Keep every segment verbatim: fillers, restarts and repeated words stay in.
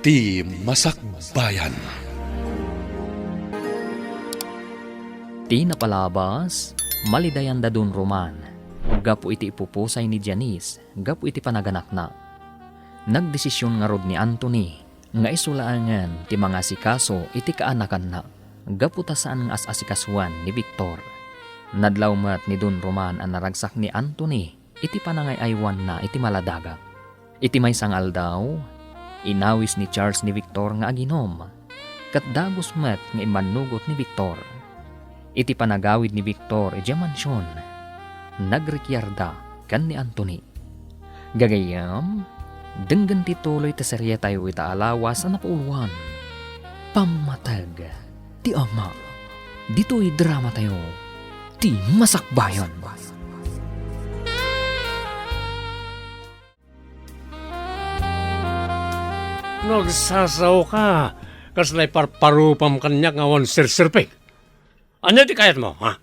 Ti Masakbayan. Ti napalabas, malidayan da Don Roman gapu iti ipupusay ni Janice gapu iti panaganakna. Nagdesision ngarud ni Anthony nga isu laengen ti mangasikaso iti kaanakanna gapu ta saan nga as-asikasoen ni Victor. Nadlaw met ni Don Roman a naragsak ni Anthony iti panangay-aywanna iti maladaga. Iti maysa nga aldaw, inawis ni Charles ni Victor nga aginom, ket dagus met nga immannugot ni Victor. Iti panagawid ni Victor idiay mansion, nagrikiarda ken ni Anthony. Gagayyem, denggen ti tuloy ti serietayo ita a lawas a napauluan, Pammateg ti Ama. Ditoy dramatayo, Ti Masakbayan. Nagsasao ka, kasla iparparupam kaniak nga awan serserbi. Ania ti kayatmo, ha?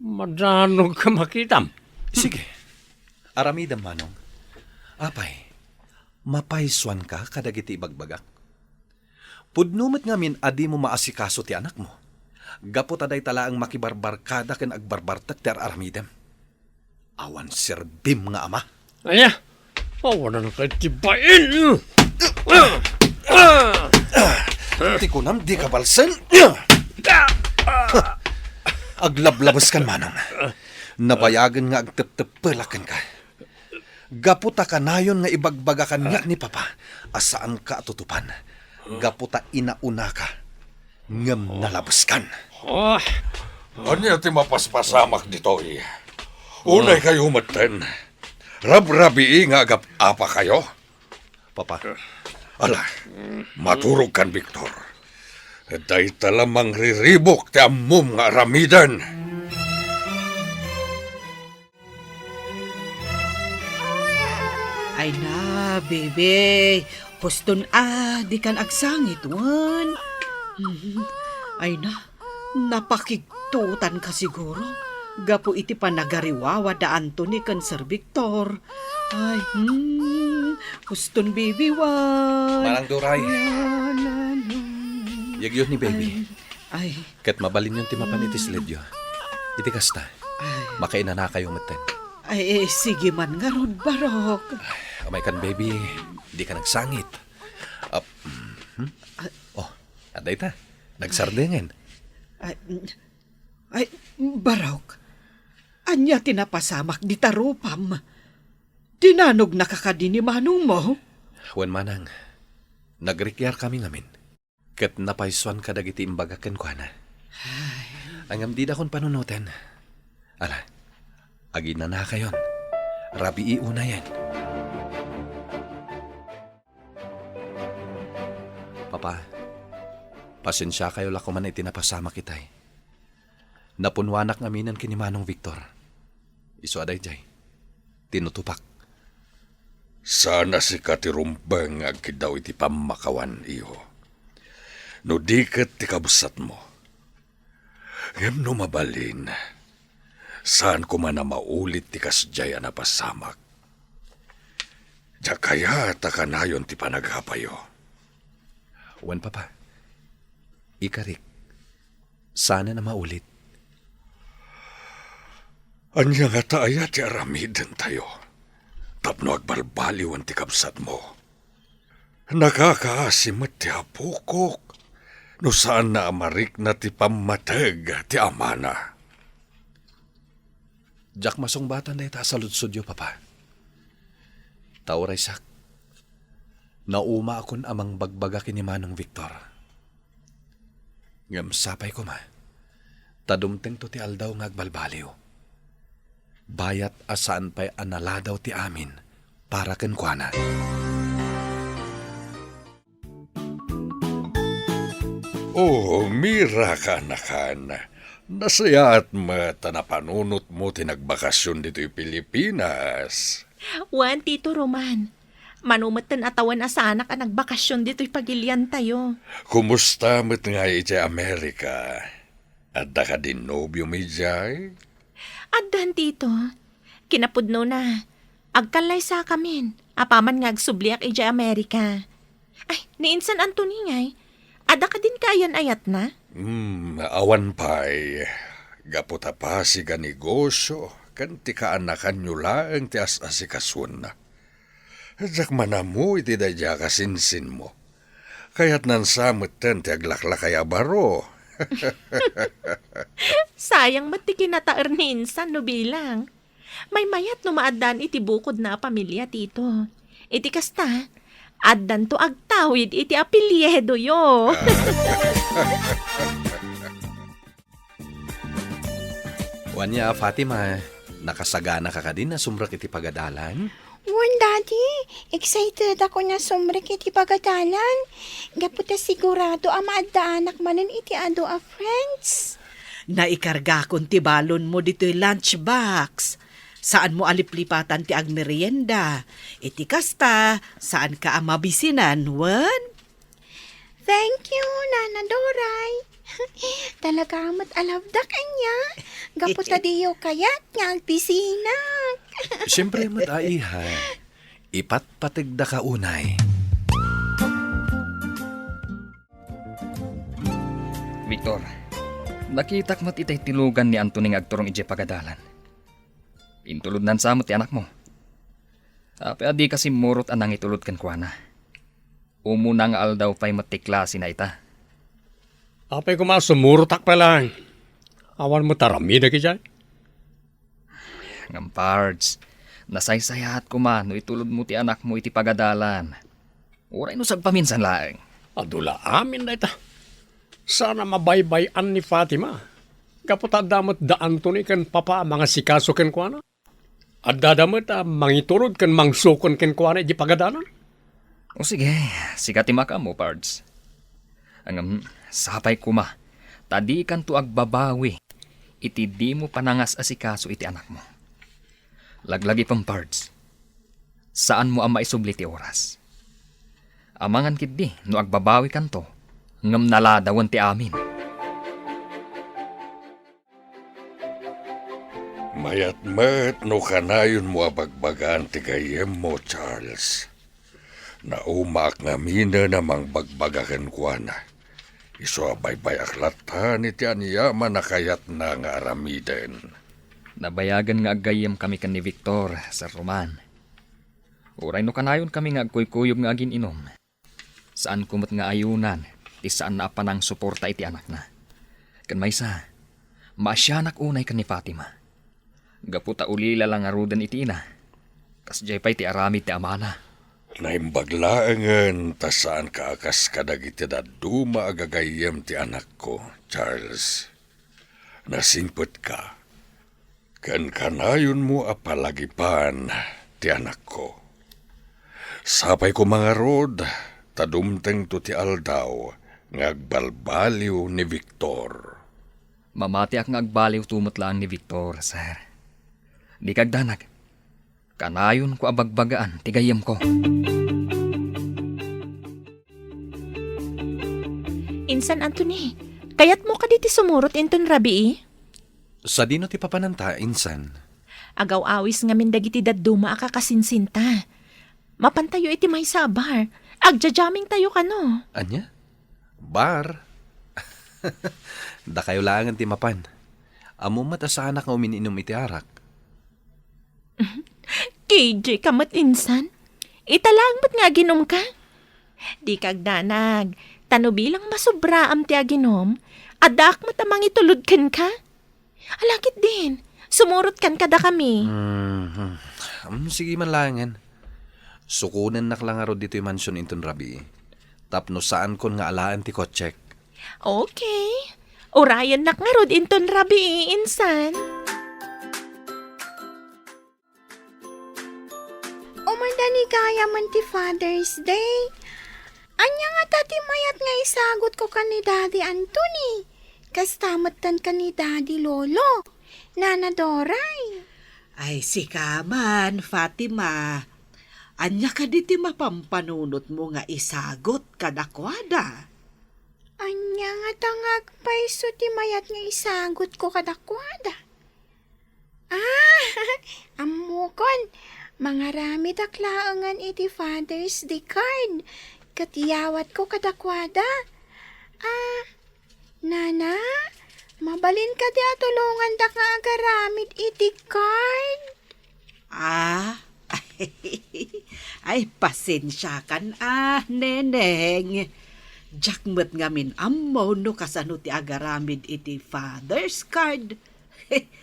Madanog ka makitam. Sige. Aramidem, Manong. Apay, mapaysuanka kadagiti ibagbagak? Pudno met ngamin a dimo maasikaso ti anakmo. Gapu ta dayta laeng makibarbarkada ken agbarbartek ti ar-aramidem. Awan serbim nga ama. Ania? Awanan kay ti bain! Ti kunam, di ka balsen? Aglablabeskan, Manong. Nabayagen nga agtepteppelak kenka. Gapu ta kanayon nga ibagbaga kaniak ni Papa a saanka a tutupan. Gapu ta inaunaka, ngem nalabeskan. Ah. Ania ti mapaspasamak ditoy? Unay kayo metten. Rabrabii nga agap-apakayo. Papa. Ala, maturog kan Victor. Dayta la mangriribuk ti ammom nga aramiden. Ay na, baby. Huston a, di kan agsangit, wen. Mhm. Ay na, napakigtutan ka siguro. Gapu iti panagariwawa da Anthony ken Sir Victor. Ay, hmm. Huston, baby, wen. Manang Duray. Wen, wen, wen. Yagyo ni baby. Ay, ay. Ket mabalinyon ti mapan iti sledyo. Iti kasta, ay, makainanakayo metten. Ay, eh, sige man ngarud, Barok. Ay, umay kan, baby, di ka nagsangit. Ah, mhm. Ah. Oh, adda ita. Nagsardengen. Ay, ay, Barok. Ania ti napasamak dita rupam? Dinanognaka kadi ni manongmo? Wen, manang. Nagrikiarkami ngamin. Ket napaysuan kadagiti imbagak kenkuana. Ay. Ngem didakon panunoten. Ala, aginanakayon. Rabii unayen. Papa, pasensiakayo la koman iti napasamak itay. Napunnoanak ngaminen ken ni Manong Victor. Isu a daydiay, tinutopak. Saan a sika ti rumbeng nga agkiddaw iti pammakawan, iho. No di ket ti kabsatmo. Ngem no mabalin, saan koma a maulit ti kasdiay a napasamak. Diak kayat a kanayon ti panagapayo. Wen, Papa. Ikarik, saanen a maulit. Ania ngata aya ti aramidentayo tapno agbalbaliwen ti kabsatmo? Nakakaasi met ti apokok no saanna a marikna ti pammateg ti amana. Diak masungbatan dayta a saludsodyo, Papa. Ta uraysak, naumaakon a mangbagbaga ken ni Manong Victor. Ngem sapay koma, ta dumtengto ti aldaw nga agbalbaliw. Bayat a saan pay a naladaw ti amin para kenkuana. Oh, Mira, kaanakan. Nasayaat met a napanunotmo ti nagbakasyon ditoy Pilipinas. Wen, Tito Roman. Mano metten a tawen a saanak a nagbakasyon ditoy pagiliantayo. Kumusta met ngay idiay Amerika? Adda kadi nobiomi idiay? Addan, Tito. Kinapudnona, agkallaysakamin apaman nga agsubliak idiay Amerika. Ay, ni insan Anthony ngay, adda kadin kaayan-ayatna? Hmm, awan pay. Gapu ta pasig a negosyo, ken ti kaanakanyo laeng ti as-asikasuenna. Diak manammo iti daydiay a kasinsinmo. Kayatnan sa metten ti aglaklakay a baro. Sayang met ti kinataer ni insan no bilang. Maymayat no maaddaan iti bukodna a pamilia, Tito. Iti kasta, addanto agtawid iti apelyidoyo. Wen a, Fatima, nakasaganaka kadin a sumrek iti pagadalan? Wen, Daddy, excited ako nga sumrek iti pagadalan. Gapu ta sigurado a maaddaanak manen iti adu a friends. Naikargakon ti balonmo ditoy lunchbox. Saanmo a liplipatan ti agmerienda. Iti kasta, saanka a mabisinan, wen? Thank you, Nana Doray. Talaga met a love-da kaniak. Gapu ta diyo kayat nga agbisinak. Siyempre met a, iha. Ipatpategdaka unay. Victor, nakitak met itay tilugan ni Anthony nga agturong idiay pagadalan. Intulodnan sa met ti anakmo. Apay a dika simmurot a nangitulod kenkuana? Umuna nga aldaw pay met ti klasena ita. Apay koma a sumurotak pay laeng? Awan met aramidek idiay? Ngem, Pards, nasaysayaat koma no itulodmo ti anakmo iti pagadalan. Uray no sagpaminsan laeng. Adu la amin dayta. Saan a mabaybay-an ni Fatima. Gapu ta adda met da Anthony ken Papa a mangasikaso kenkuana. Addada met a mangiturod ken mangsukon kenkuana idiay pagadalan. O sige, sika ti makaammo, Pards. Ngem, sapay koma, ta dikanto agbabawi iti dimo panangas-asikaso iti anakmo. Laglagipem, Pards. Saanmo a maisubli ti oras. Amangan ketdi no agbabawikanto, ngem naladawen ti amin. Mayat met no kanayonmo a bagbagaan ti gayyemmo, Charles. Naumaak ngaminen a mangbagbaga kenkuana. Isu a baybay-ak latta iti aniaman a kayatna nga aramiden. Nabayagen nga aggayyemkami ken ni Victor, Sir Roman. Uray no kanayonkami nga agkuykuyog nga agin-inom, saanko met nga ayunan ti saanna a panangsuporta iti anakna. Ken maysa, maasianak unay ken ni Fatima. Gapu ta ulila la ngaruden iti ina, kasdiay pay ti aramid ti amana. Naimbag laengen ta saanka a kas kadagiti dadduma a gagayyem ti anakko, Charles. Nasingpetka, ken kanayonmo a palagipan ti anakko. Sapay koma ngarud, ta dumtengto ti aldaw nga agbalbaliw ni Victor. Mamatiak nga agbaliwto met laeng ni Victor, sir. Dika agdanag. Kanayonko a bagbagaan ti gayyemko. Insan Anthony, kayatmo kadi ti sumurot inton rabii? Sadino ti papananta, insan? Agaw-awis ngamin dagiti dadduma a kakasinsinta. Mapantayo iti maysa a bar. Agja-jammingtayo kano. Ania? Bar? Dakayo laengen ti mapan. Ammom met a saanak nga umin-inum iti arak. K J ka met insan. Ita laeng met nga aginumka. Dika agdanag. Ta no bilang masubraam ti aginum, addaak met a mangitulod kenka. Ala ketdin, sumurotkan kadakami. Mhm. Mm, sige man laengen. Sukonennak la ngarud ditoy mansion inton rabii. Tapno saankon nga alaen ti kotsek. Okay. Urayennak ngarud inton rabii, insan. Umadani gayamen ti Father's Day. Ania ngata ti mayat nga isagutko ken ni Daddy Anthony? Kasta metten ken ni Daddy Lolo, Nana Doray. Ay, sika man, Fatima. Ania kadi ti mapampanunotmo nga isagut kadakuada? Ania ngata nga agpayso ti mayat nga isagutko kadakuada? Ah, ammokon, mangaramidak laengen iti Father's Day card. ket iyawatko kadakuada. Ah, Nana, mabalin kadi a tulongandak nga agaramid iti card? Ah, ay, pasensiakan, ah, Neneng. Diak met ngamin ammo no kasano ti agaramid iti father's card.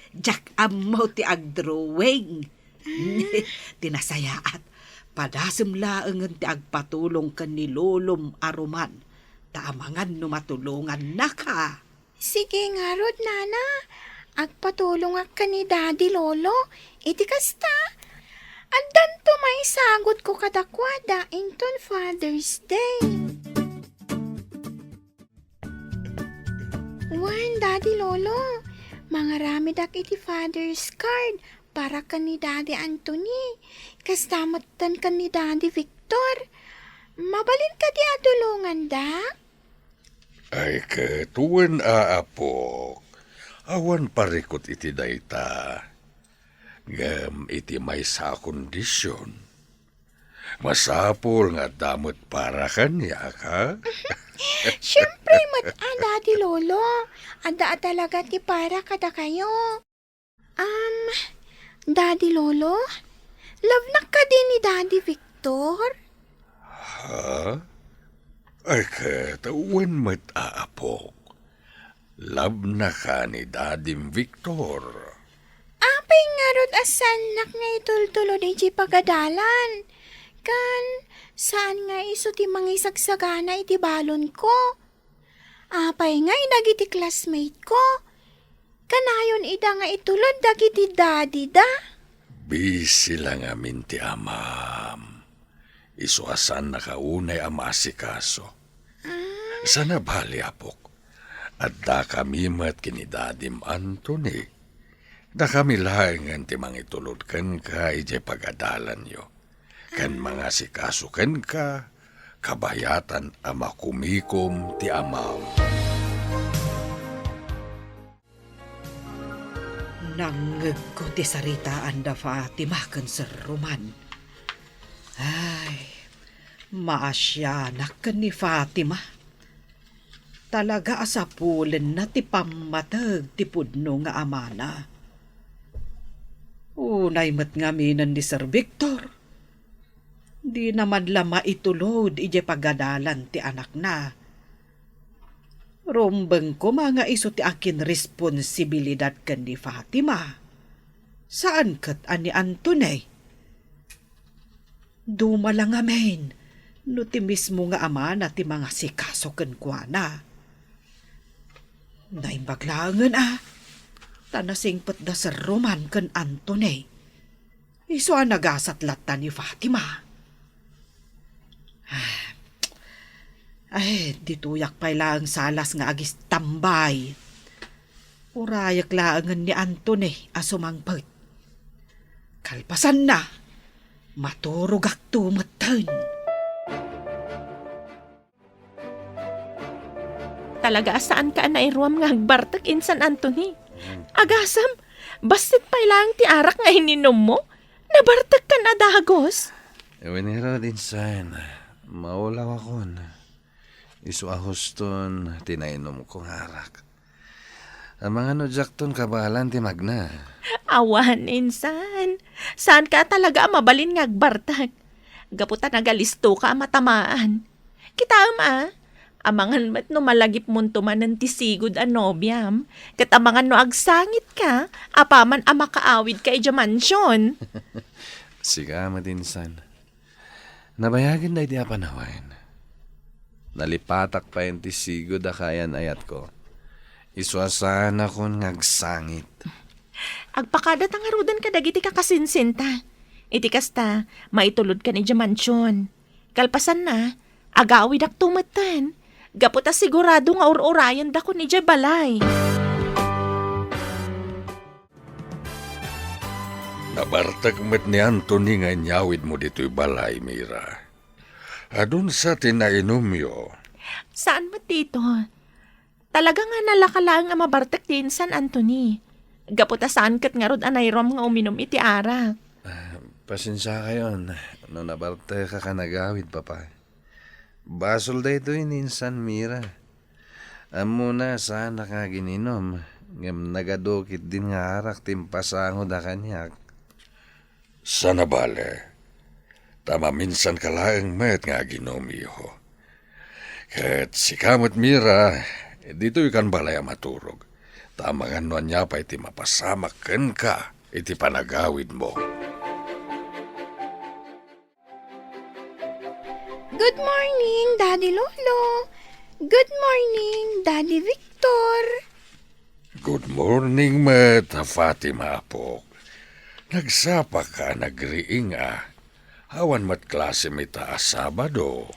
Diak ammo ti agdrawing. Ti nasayaat, padasem laengen ti agpatulong ken ni lolom a Roman, ta amangan no matulongannaka. Sige ngarud, Nana. Agpatulongak ken ni Daddy, Lolo. Iti kasta, addanto maisagutko kadakuada inton Father's Day. Wen, Daddy, Lolo, mangaramidak iti Father's card para ken ni Daddy Anthony. Kasta metten ken ni Daddy Victor. Mabalin kadi a tulongandak? Ay ket wen, aapok, awan parikut iti dayta. Ngem iti maysa a kondision, masapul nga adda met para kaniak, ha? Siempre met a, Daddy Lolo. Adda a talaga ti para kadakayo. Um, Daddy Lolo, love nak kadi ni Daddy Victor? Ha? Ay ket, wen met, aapok. Love naka ni Dadim Victor. Apay ngarud a saannak nga itultulod iti pagadalan? Kan, saan nga isu ti mangisagsagana iti balonko? Apay ngay dagiti classmate ko? Kanayon ida nga itulod dagiti daddy da? Busy la ngamin ti amam. Isu a saannaka unay a maasikaso. Ah. Sana bali, apok. Addakami met ken ni Dadim Anthony. Dakami laengen ti mangitulod kenka idiay pagadalanyo. Ken mangasikaso kenka, kabayatan a makumikom ti amam. Nangngegko ti saritaan da Fatima ken Sir Roman. Ay, maasianak ken ni Fatima. Talaga a sapulenna ti pammateg ti pudno nga amana. Unay met ngaminen ni Sir Victor. Dina man la maitulod idiay pagadalan ti anakna. Rumbeng koma nga isu ti akinresponsibilidad ken ni Fatima. Saan ket a ni Anthony. Duma la ngamin no ti mismo nga amana ti mangasikaso kenkuana. Naimbag laengen a, ta nasingpet da Sir Roman ken Anthony. Isu a nagasat latta ni Fatima. Ay, ditoyak pay laeng salas nga agistambay. Urayek laengen ni Anthony a sumangpet. Kalpasanna, maturogakto metten. Talaga a saanka a nairuam nga agbartek, Insan Anthony. Mm. Agasem, bassit pay laeng ti arak nga ininummo. Nabartekkan a dagus. Wen ngarud, Insan, maulawakon. Isu a huston ti nainumko nga arak. Amangan no diakton kabaelan ti magna. Awan, Insan. Saanka talaga a mabalin nga agbartek. Gapu ta nagalistoka a matamaan. Kitaem a, amangan met no malagipmonto manen ti sigud a nobiam, ket amangan no agsangitka, apaman a makaawidka idiay mansion. Sika met, Insan. Nabayagen daydi a panawen. Nalipatak payen ti sigud a kaayan-ayatko. Isu a saanakon nga agsangit. Agpakadata ngaruden kadagiti kakasinsinta. Iti kasta, maitulodkan idiay mansion. Kalpasanna, agawidakto metten. Gapu ta sigurado nga ur-urayendakon idiay balay. Nabartek met ni Anthony nga inyawidmo ditoy balay, Mira. Adun sa ti nainumyo? Saan met dito? Talaga nga nalaka laeng a mabartek ti insan, Anthony. Gapu ta saan ket ngarud a nairuam nga uminum iti arak. Ah, pasensiakayon no nabartekak a nagawid, Papa. Basol daytoy ni Insan Mira. Ammona, saanak nga agin-inom, ngem nagadu ketdin nga arak ti impasangoda kaniak. Saan a bale, ta maminsanka laeng met nga aginom, iho. Ket sika met, Mira, ditoykan balay a maturog, ta amangan no ania pay ti mapasamak kenka iti panagawidmo. Good morning, Daddy Lolo. Good morning, Daddy Victor. Good morning met, Fatima, apok. Nagsapaka a nagriing a. Awan met klasem ita a Sabado.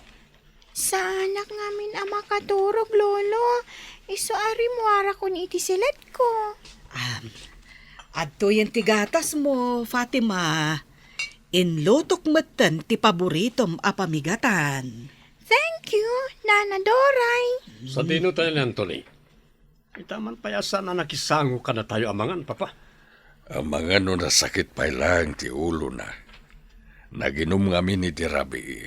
Saanak ngamin a makaturog, Lolo. Isu a rimmuarakon iti siletko. Am, adtoyen ti gatasmo, Fatima. Inlutok metten ti paboritom a pamigatan. Thank you, Nana Doray. Sadino tayo ni Anthony? Ita man pay a saan a nakisango kadatayo amangan, Papa. Amangan no nasakit pay laeng ti ulona. Naginum ngamin iti rabii.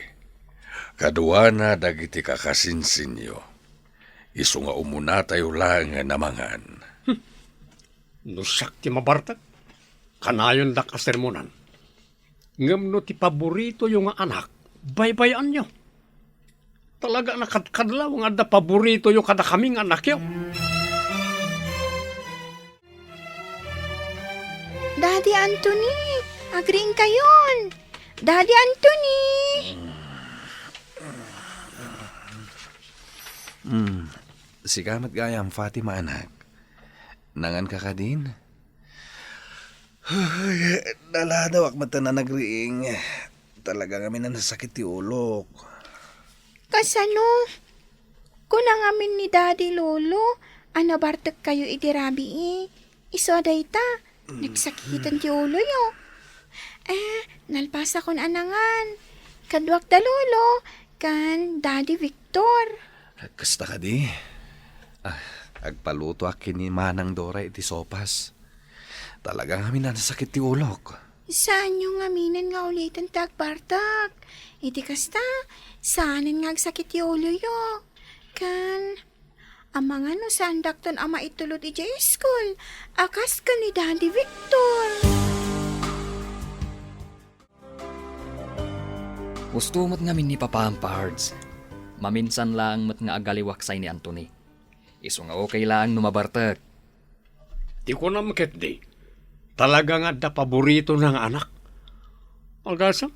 Kaduana dagiti kakasinsinyo. Isu nga umunatayo laeng nga namangan. Hmm. No siak ti mabartek, kanayondak a sermonan. Ngem no ti paboritoyo nga anak, baybay-anyo. Talaga a nakadkadlaw nga adda paboritoyo kadakami nga annakyo. Daddy Anthony, agriingkayon. Daddy Anthony! Hmm, sika met gayam, Fatima, anak. Nanganka kadin? Ay, naladawak met a nagriing. Talaga ngamin a nasakit ti ulok. Kasano? Kuna ngamin ni Daddy Lolo a nabartekkayo iti rabii. Isu a dayta, nagsakiten ti uloyo. Eh, nalpasakon a nangan. Kaduak da Lolo, ken Daddy Victor. Kasta kadi? Ah, agpalutoak ken ni Manang Dora iti sopas. Talaga ngamin a nasakit ti ulok. Saanyo ngaminen nga uliten ti agbartek. Iti kasta, saanen nga agsakit ti uloyo. Ken, amangan no saandakton a maitulod idiay school, a kas ken ni Daddy Victor. Husto met ngamin ni Papa, Pards. Maminsan laeng met nga agaliwaksay ni Anthony. Isu nga okay laeng no mabartek. Ti kunam ketdi, talaga nga adda paboritona nga anak. Agasem,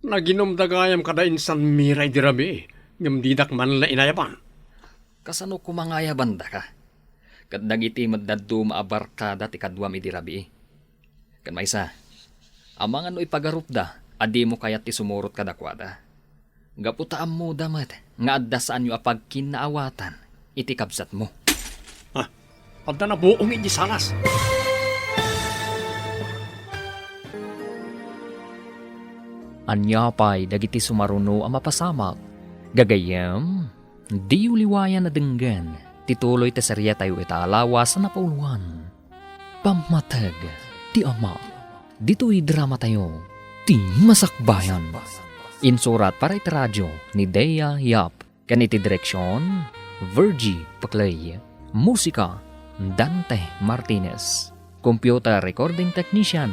naginumda gayam kada Insan Mira idi rabii, ngem didak man la inayaban. Kasano koma nga ayabandaka? Ket dagiti met dadduma a barkada ti kaduam idi rabii. Ket maysa, amangan no ipagarupda a dimo kayat ti sumurot kadakuada. Gapu ta ammoda met nga adda saanyo a pagkinnaawatan iti kabsatmo. Ah, adda nabuong iti salas. Ania pay dagiti sumaruno a mapasamak? Gagayyem, diyo liwayan a denggen ti tuloy ti seriatayo ita a lawas a napauloan. Pammateg ti Ama. Ditoy dramatayo, ti Masakbayan. Insurat para iti radio ni Dea Yap, ken iti direksion, Virgie Paclay. Musika, Dante Martinez. Computer recording technician,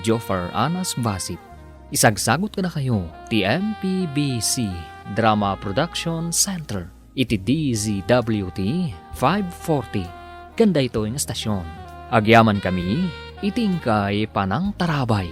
Joffer Anas Basit. Isagsagut kadakayo ti M P B C Drama Production Center iti D Z W T five forty. Ken daytoy nga estasion, agyamankami iti inkay panangtarabay.